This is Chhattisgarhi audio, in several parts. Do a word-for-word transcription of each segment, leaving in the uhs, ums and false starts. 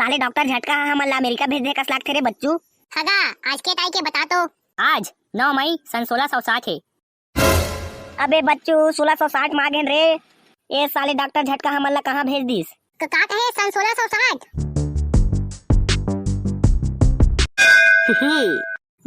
साले डॉक्टर झटका ह हमन ला अमेरिका भेज दे कस लागथे रे बच्चू। हगा, आज के तारीख के बता तो। आज नौ मई सन सोलह सौ साठ हे। अबे बच्चू, सोलह सौ साठ मा आ गेन रे। ए साले डॉक्टर झटका हमन ला कहाँ भेज दिस? तो का कहे सन सोलह सौ साठ?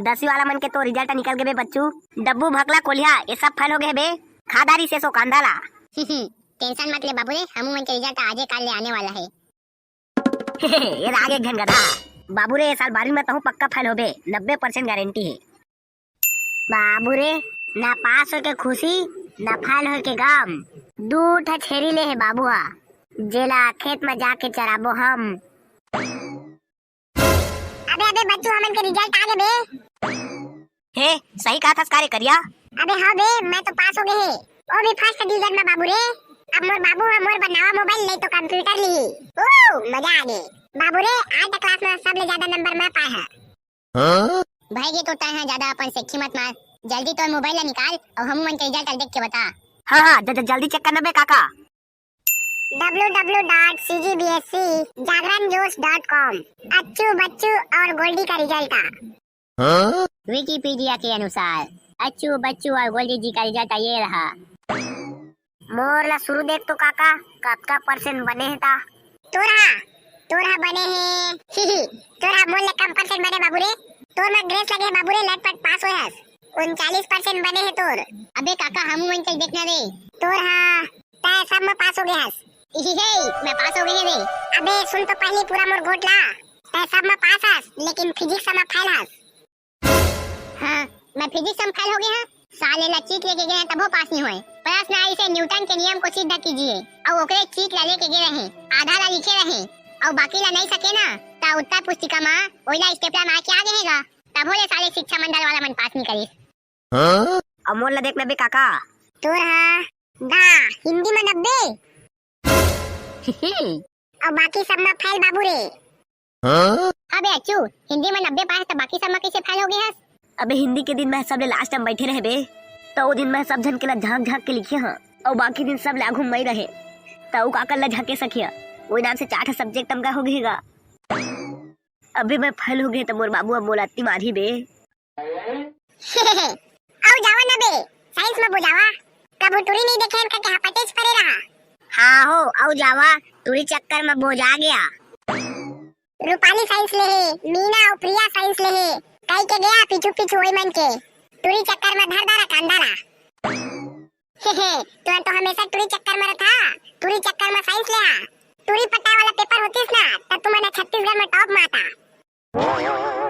दसवीं वाला मन के तो रिजल्ट निकल गे बे बच्चू। डब्बू भकला कोलिया, ये सब फेल हो गए बे। खादारी से सो कांदा ला। टेंशन मत ले बाबू रे, हमू मन के रिजल्ट आजे काल ले आने वाला है। ये आगे एक घन गधा। बाबू रे, ये साल बारहवीं में तहूँ पक्का फेल होबे, नब्बे परसेंट गारंटी है। बाबू रे, ना पास होय के खुशी, ना फेल होय के गम। दू ठा छेरी ले हे बाबू हा, जेला खेत में जाके चराबो हम। अबे, अबे बच्चू, हमन के रिजल्ट आ गे बे। हे, सही कहा थस का रे करिया? अबे हाँ बे, मैं तो पास हो गए हे, वो भी फर्स्ट डिवीजन में बाबू रे। अब मोर बाबू ह मोर बर नवा मोबाइल नहीं तो कंप्यूटर ली। ओ, मजा आ गे। बाबू रे, आठ क्लास में सबले ज्यादा नंबर मैं पाए हा। हाँ? भाई ये तो तय है, ज्यादा अपन सेक्सी मत मार। जल्दी तोर मोबाइल ला निकाल और हमू मन के रिजल्ट देख के बता। हाँ, हाँ, ज-, ज-, जल्दी चेक करना बे काका। W W dot C G B S C Jagran Josh dot com. अच्छू बच्चू और गोल्डी का रिजल्ट आ। हाँ? विकिपीडिया के अनुसार अच्छू बच्चू और गोल्डी जी का रिजल्ट ये रहा। मोर ला शुरू देख तो काका, कतका परसेंट बने हे ता? तोरा, तोरा बने हे। तोरा मोर ले कम परसेंट बने बाबू रे। तोर मा ग्रेस लगे हे बाबू रे, लटपट पास होए हस। उनचालीस परसेंट बने हे तोर। अबे काका, हमू मन के देखना रे। तोरा, तय सब में पास हो गए हस। इही हे, मैं पास हो गए रे। अबे सुन तो पहली पूरा मोर गोठ ला। तय सब में पास हस, लेकिन फिजिक्स में फेल हस। हाँ, मैं फिजिक्स में फेल हो गए हाँ। साले ला चीट लेके गए हैं, तभो पास नहीं हुए। प्रश्न आइस हे, न्यूटन के नियम को सिद्ध कीजिए। और ओकरे चीट ला लेके गए रहे, आधा ला लिखे रहे, और बाकी ला नहीं सके ना, ता उत्तर पुस्तिका मा ओइला स्टेपलर मार के आ गए गा। तभो ले साले शिक्षा मंडल वाला मन पास नहीं करिस। हाँ? अब मोर ला देखना बे काका। तोर हा दा, हिंदी में नब्बे। और बाकी सब में फेल बाबू रे। हाँ? अबे अच्छू, हिंदी में नब्बे पाए त बाकी सब में कैसे फेल हो गए हस? अबे हिंदी के दिन मैं सबले लास्ट में बैठे रहे बे, तो वो दिन मैं सब झन के ला झांक झांक के लिखे हाँ, और बाकी दिन सब ले आगू में रहे, तो वो काकर ला झांके सकिया, वो नाम से चार ठा सब्जेक्ट हमका हो गए गा। अबे मैं फेल हो गए तो मोर बाबू अब मोला अत्ती मारही बे। अउ जावा न बे, साइंस में बोजावा। कभू टूरी नहीं देखे हन करके हपटेच परे रहा। हाँ हो, अउ जावा, टूरी चक्कर में बोजा गया। रूपाली साइंस ले हे, मीना अउ प्रिया साइंस ले हे, कई के गया पीछू पीछू वही मन के। टूरी चक्कर में धर दारा कांदारा। हे हे, तुमन तो हमेशा टूरी चक्कर में रहता, टूरी चक्कर में साइंस ले हा। टूरी पटाए वाला पेपर होतीस ना, तब तुमन छत्तीसगढ़ में टॉप में आता।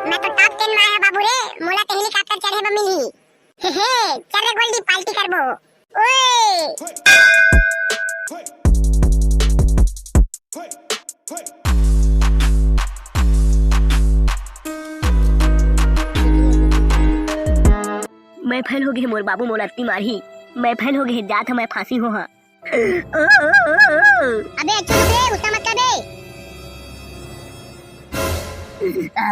मैं तो टॉप टेन में आया बाबू रे, मोला तो हेलीकॉप्टर चढ़े बर मिलही। हे हे, चल रे गोल्डी, पार्टी करबो। ओए। मैं फेल हो गए, मोर बाबू मोला अत्ती मारही। मैं फेल हो गए, जात ह मैं फांसी हो हाँ। अबे अच्छू रुक रे, गुस्सा मत कर बे। आ,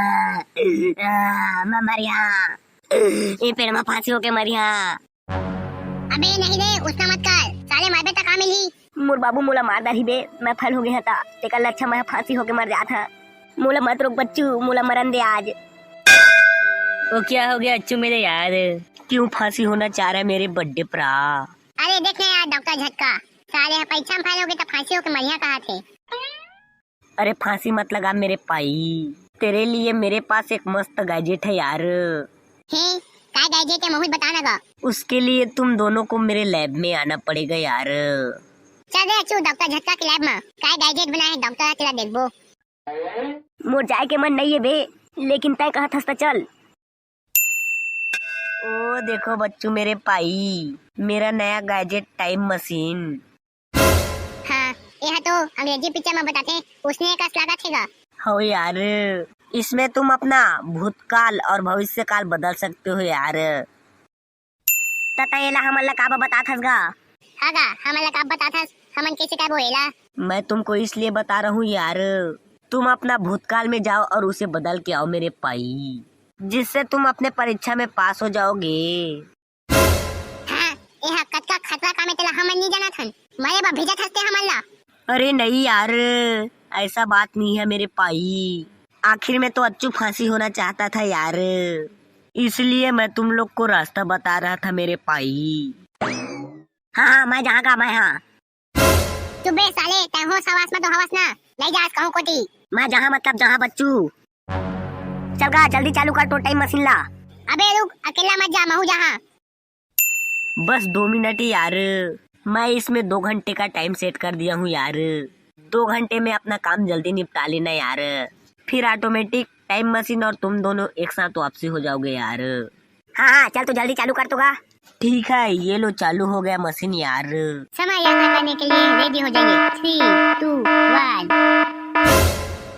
आ, मैं मर गया। ए पेड़ में फांसी होके मर गया। अबे नहीं रे, गुस्सा मत कर, साले मरबे त का मिली? मोर बाबू मोला मार डारही बे, मैं फेल हो गया था, तेकर ले अच्छा मैं फांसी होके मर जात हा। मोला मत रोक बच्चू, मोला मरन दे आज। वो क्या हो गया अच्छू मेरे यार? क्यों फांसी होना चाह रहा है मेरे बड्डे भरा? अरे देख ना यार डॉक्टर झटका, साले ह परीक्षा में फेल हो गए तो फांसी होके मरिया कहा थे। अरे फांसी मत लगा मेरे भाई, तेरे लिए मेरे पास एक मस्त गैजेट है यार। हे, काय गैजेट है मोहित बता ना गा। उसके लिए तुम दोनों को मेरे लैब में आना पड़ेगा यार। चल रे अच्छू डॉक्टर झटका के लैब में, काय गैजेट बनाए है डॉक्टर तेला देखबो। मोर जाए के मन नहीं है बे, लेकिन तय कहा थस त चल। ओ देखो बच्चू मेरे भाई, मेरा नया गैजेट टाइम मशीन। हाँ, यह तो अंग्रेजी पिक्चर में बताते, उसने कस लागत हेगा। हो यार, इसमें तुम अपना भूतकाल और भविष्यकाल बदल सकते हो यार। तता एला हमन ला काबर बतात हस गा? हाँ गा, हमन ला काबर बतात हस? हमन कैसे करबो एला? मैं तुमको इसलिए बता रहा हूँ यार, तुम अपना भूतकाल में जाओ और उसे बदल के आओ मेरे भाई, जिससे तुम अपने परीक्षा में पास हो जाओगे। हाँ, एहा कतका खतरा काम हे तेला हमन नी जानत हन। मरे बर भेजत हस ते हमन ला। अरे नहीं यार, ऐसा बात नहीं है मेरे पाई। आखिर में तो अच्छू फांसी होना चाहता था यार, इसलिए मैं तुम लोग को रास्ता बता रहा था मेरे पाई। हाँ हाँ, मैं जहाँ का मैं हाँ। चुप बे साले, तै होश हवास में तो हवस ना, नहीं जास कहूँ कोती। मैं जहाँ मतलब जहाँ बच्चू। चल गा, जल्दी चालू कर तो टाइम मशीन ला। अबे रुक, अकेला मत जा, महू जहाँ। बस दो मिनट यार, मैं इसमें दो घंटे का टाइम सेट कर दिया हूँ यार। दो घंटे में अपना काम जल्दी निपटा लेना यार, फिर ऑटोमेटिक टाइम मशीन और तुम दोनों एक साथ वापसी हो जाओगे यार। हाँ हाँ, चल तू जल्दी चालू कर तो गा। ठीक है, ये लो, चालू हो गया मशीन यार। समय यात्रा करने के लिए रेडी हो जाइए। थ्री, टू, वन।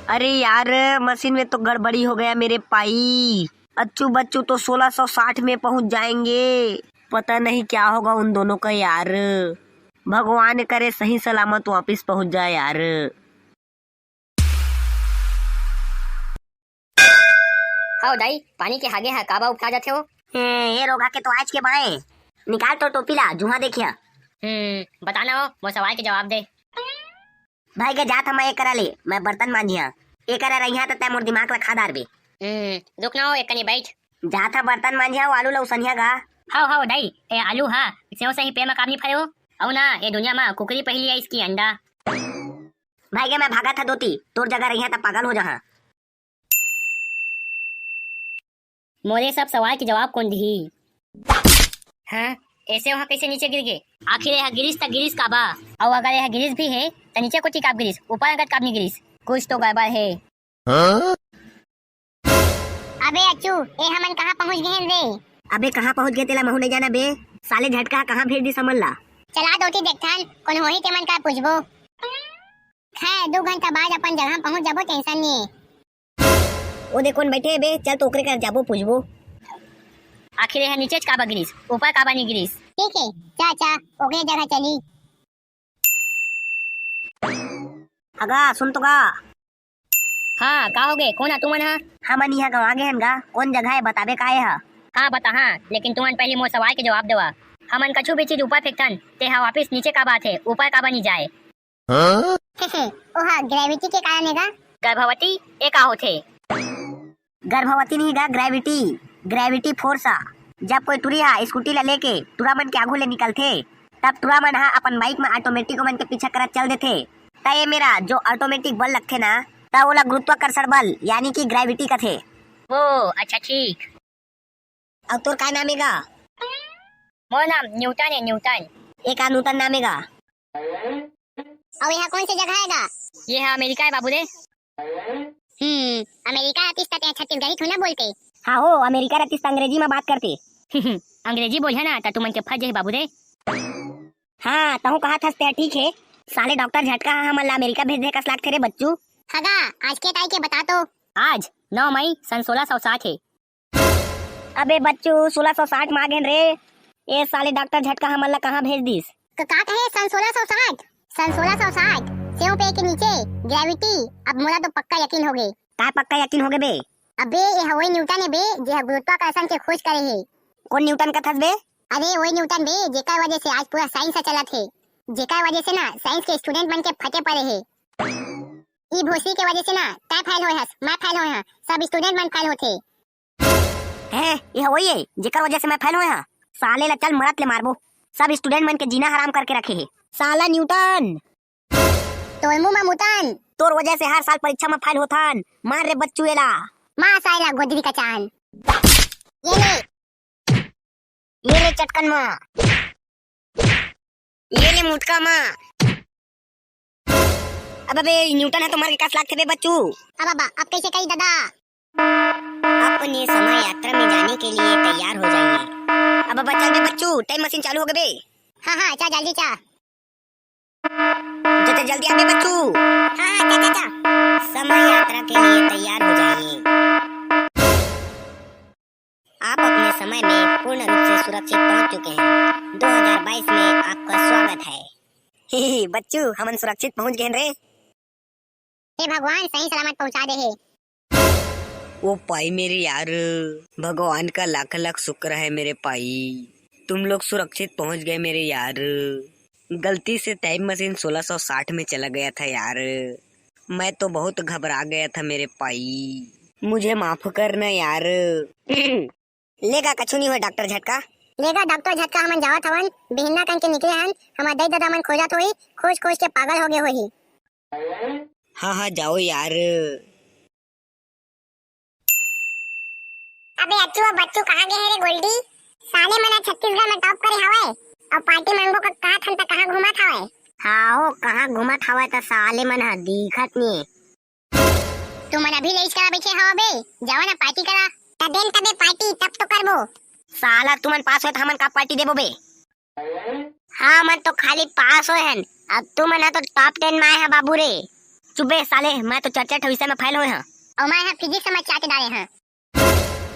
अरे यार, मशीन में तो गड़बड़ी हो गया मेरे पाई। अच्छू बच्चू तो सोलह सौ साठ में पहुंच जाएंगे। पता नहीं क्या होगा उन दोनों का यार। भगवान करे सही सलामत वापस पहुंच जाए यार। हव दाई, पानी के हागे हा काबा उपटा जाथे हो? ए, ए रोगा के तो आज के बाए। निकाल तो टोपी ला, जुहा देखिया। हम्म, बताना हो, मोर सवाल के जवाब दे। भाई के जात ह मैं एकरा ले, मैं बर्तन मांजिया। एकरा रहिया त तै मोर दिमाग ला खा डारबे। हम्म, रुक ना हो, एक कनी बैठ। जात ह बर्तन मांजिया, आलू ला उसनिया गा। हव, हव दाई, ए आलू हा, सेव सही पे म काम नहीं फरे हो। अउ ना, ए दुनिया म कुकरी पहिली आइस की अंडा। भाई के मैं भागत ह दोती, तोर जगह रहिया त पागल हो जहा। मोरे सब सवाल के जवाब कोन दिही? हाँ, ऐसे वहाँ कैसे नीचे गिर गए? आखिर यह गिरिस त गिरिस काबा? अउ अगर यह गिरिस भी है, त नीचे कोती काब गिरिस, ऊपर अंगत काब नहीं गिरिस? कुछ तो गड़बड़ है। हाँ? अबे अच्छू, ए हमन कहाँ पहुँच गए हन रे? अबे कहाँ पहुँच गए तेला महू नहीं जाना बे। साले झटका कहाँ भेज दिस हमन ला? चला दोती देखथन, कोन होही तेमन का पूछबो। खैर, दू घंटा बाद अपन जगह पहुँच जाबो, टेंशन नहीं है। ओ दे कोन बैठे हे बे, चल तो ओकरे कर जाबो, पूछबो। आखिर यह नीचे च काबा गिरिस, ऊपर काबा नहीं गिरिस? ठीक है, चा चा, ओकरे जगह चली। अगा सुन तो गा। हाँ, का हो गे? कोन आ तुमन हा? हमन इहाँ गंवा गे हन गा, कोन जगह है बताबे का है हा? हाँ बता हाँ, लेकिन तुमन पहली मोर सवाल के जवाब देवा। हमन कछु भी चीज ऊपर फेंकथन, ते हा वापिस नीचे काबा आथे, ऊपर काबा नहीं जाए? हाँ? ओहा ग्रेविटी के कारण हे गा। गर्भवती ए का होथे? गर्भवती नहीं गा, ग्रेविटी, ग्रेविटी फोर्स आ। जब कोई टुरी हा स्कूटी ला लेके टुरा मन के आगू ले निकलथे, तब टुरा मन हा अपन बाइक में ऑटोमेटिक ओमन के पीछा करत चल देथे। त ये मेरा जो ऑटोमेटिक बल लगथे ना, त ओला गुरुत्वाकर्षण बल यानी कि ग्रेविटी कथे। ओ अच्छा, ठीक। अउ तोर का नाम हे गा? मोर नाम न्यूटन हे, न्यूटन। ए का नूतन नाम हे गा? अउ यहाँ कौन सी जगह हे गा? ये है अमेरिका हे बाबू रे। हम्म, अमेरिका रहतिस त तें छत्तीसगढ़ी थोड़ी ना बोलते। हाँ हो, अमेरिका रहतिस त अंग्रेजी में बात करते। अंग्रेजी बोलिया ना त तुमन के फंस जाही बाबू रे। हाँ, तहूँ कहा थस ते ठीक हे। साले डॉक्टर झटका हा हमन ला अमेरिका भेज दे कस लागथे रे बच्चू। हगा, आज के तारीख हे बता तो। आज नौ मई सन सोलह सौ साठ हे। अबे बच्चू, सोलह सौ साठ मा आ गेन रे। ए साले डॉक्टर झटका हमन ला कहाँ भेज दिस? क-, का कहे सन सोलह सौ साठ? सन सोलह सौ साठ, सेव पे के नीचे ग्रेविटी। अब मोला तो पक्का यकीन हो गे। काय पक्का यकीन हो गे बे? अबे, ये हवई न्यूटन हे बे, जे ह गुरुत्वाकर्षण के खोज करे हे। कौन न्यूटन कथस बे? अरे, वही न्यूटन बे, जेकर वजह से आज पूरा साइंस ह चलत हे, जेकर वजह से ना साइंस के स्टूडेंट मन के फटे पड़े हे। ई भोसड़ी के वजह से ना तै फेल होए हस, मैं फेल होए हस, सब स्टूडेंट मन फेल होथे। हैं, ये वही हे जेकर वजह से मैं फेल होए हस? साले ला चल मरत ले मारबो, सब स्टूडेंट मन के जीना हराम करके रखे हे साला न्यूटन। तोर मुंह म मुतन। तोर वजह से हर साल परीक्षा म फेल होथन। मार रे बच्चू एला। मार साला गोदरी का चान। ये ले। ये ले चटकन म। ये ले मुटका म। अब अबे न्यूटन ह तो मर के कस लागथे बे बच्चू। अब बाबा, अब कैसे कही दादा? अपने समय यात्रा में जाने के लिए तैयार हो जाइए। अब बाबा चल बे बच्चू, टाइम मशीन चालू हो गए बे। हाँ हाँ, चा जल्दी चा। चा, चा, जल्दी आ बे बच्चू। हाँ, हाँ, चा, चा, चा। समय यात्रा के लिए तैयार हो जाइए। आप अपने समय में पूर्ण रूप से सुरक्षित पहुंच चुके हैं। दो हज़ार बाईस में आपका स्वागत है। बच्चू, हमन सुरक्षित पहुंच गए रे। हे भगवान, सही सलामत पहुंचा दे हे। ओ पाई मेरे यार, भगवान का लाख लाख शुक्र है मेरे पाई, तुम लोग सुरक्षित पहुंच गए मेरे यार। गलती से टाइम मशीन सोलह सौ साठ में चला गया था यार। मैं तो बहुत घबरा गया था मेरे पाई, मुझे माफ करना यार। लेगा कछु नहीं हो डॉक्टर झटका। लेगा डॉक्टर झटका, हमन जावत हवन, बिहन्ना कन के निकले हन, हमर दई ददा मन खोजत होही, खोज खोज के पागल हो गए होही। हाँ हाँ जाओ यार। अबे अच्छू, अब बच्चू कहाँ गए हे रे गोल्डी? साले मन ह छत्तीसगढ़ में टॉप करे हवय, अउ पार्टी मांगबो का कहत हन त कहाँ घूमत हवय? हाँ हो, कहाँ घूमत हवय त साले मन ह दिखत नहीं। तुमन अभी लेइच करा बैठे हव बे, जावा ना पार्टी करा। त देन तबे पार्टी, तब तो करबो। साला तुमन पास होय त हमन का पार्टी देबो बे? हाँ, मन तो खाली पास होय हन, अब तुमन ह तो टॉप टेन में आए ह बाबू रे। चुप बे साले, मैं तो चर्चा ठविसा में फेल होय ह। अउ मैं ह फिजिक्स में चाट डाले ह।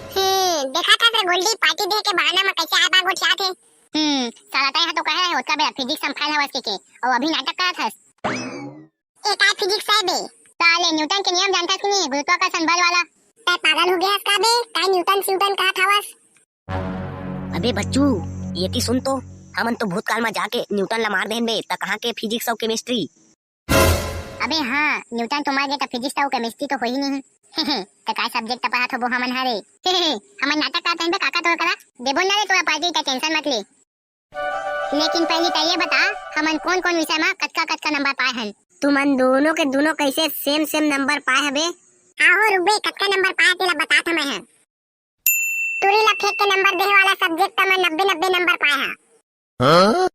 हम्म, देखा था रे गोल्डी, पार्टी दे के बहाना में कैसे आधा गोठियात हे। हम्म, साला तय ह तो कहे रहे ओतका बेरा फिजिक्स में फेल हवस के, के, अउ अभी नाटक करत हस। ए, काय फिजिक्स है बे? साले, न्यूटन के नियम जानथस कि नहीं, गुरुत्वाकर्षण बल वाला? तै पागल हो गया हस का बे? काय न्यूटन स्यूटन कहत हवस? अबे बच्चू, ये ती सुन तो, हमन तो भूतकाल में जाके न्यूटन ला मार देहन बे, त कहाँ के फिजिक्स अउ केमिस्ट्री? अबे हाँ, न्यूटन तो मर गए त फिजिक्स अउ केमिस्ट्री तो हो ही नहीं। त काय सब्जेक्ट पढ़ात होबो हमन हरे? हमन नाटक करत हन बे काका तोर करा। देबो ना रे तोरा पार्टी, त टेंशन मत ले। लेकिन पहली तो ये बता, हमन कौन कौन विषय में कतका कतका नंबर पाए हन? तुमन दोनों के दोनों कैसे सेम सेम नंबर पाए हबे? आहो रुक बे, कतका नंबर पाए तेला बतात हमें है। टूरी ला फेंक के नंबर देहे वाला सब्जेक्ट में नब्बे नब्बे नंबर पाए हा। हाँ?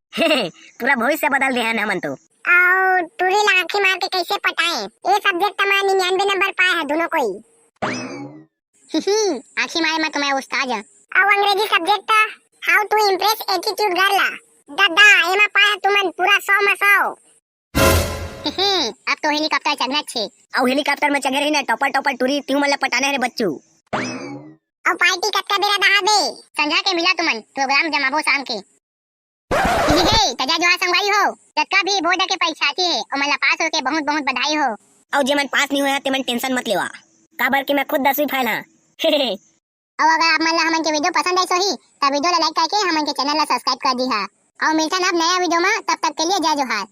पूरा भविष्य बदल दे हन हमन तो। और टूरी ला आंखी मार के कैसे पटाए, ये सब्जेक्ट में निन्यानवे नंबर पाए है दोनों कोई। ही ही, आंखी मारे में तुम्हें उस्ताद है। और अंग्रेजी सब्जेक्ट था, how to impress attitude girl ला। ददा, एमा पाए तुमन पूरा सौ में सौ। ही ही, अब तो हेलीकॉप्टर चढ़ना छे। अउ हेलीकॉप्टर में चढ़े रही ना, टॉपर टॉपर टूरी, तिहू मन ला पटाना है रे बच्चू। और पार्टी कतका बेरा दहा बे? संझा के मिला तुमन, प्रोग्राम जमाबो शाम के। ये हे, तजा जोहार संगवारी हो। जतका भी बोर्ड के परीक्षार्थी हे, ओमन ला पास होके बहुत बहुत बधाई हो। अउ जेमन पास नहीं होया, तेमन टेंशन मत लेवा, काबर कि मैं खुद दसवीं फेल हाँ। अउ अगर आप मन ला हमन के वीडियो पसंद आइस होही, त वीडियो ला लाइक करके हमन के चैनल ला सब्सक्राइब कर दिहा। अउ मिलथन अब नया वीडियो मा, तब तक के लिए जय जोहार।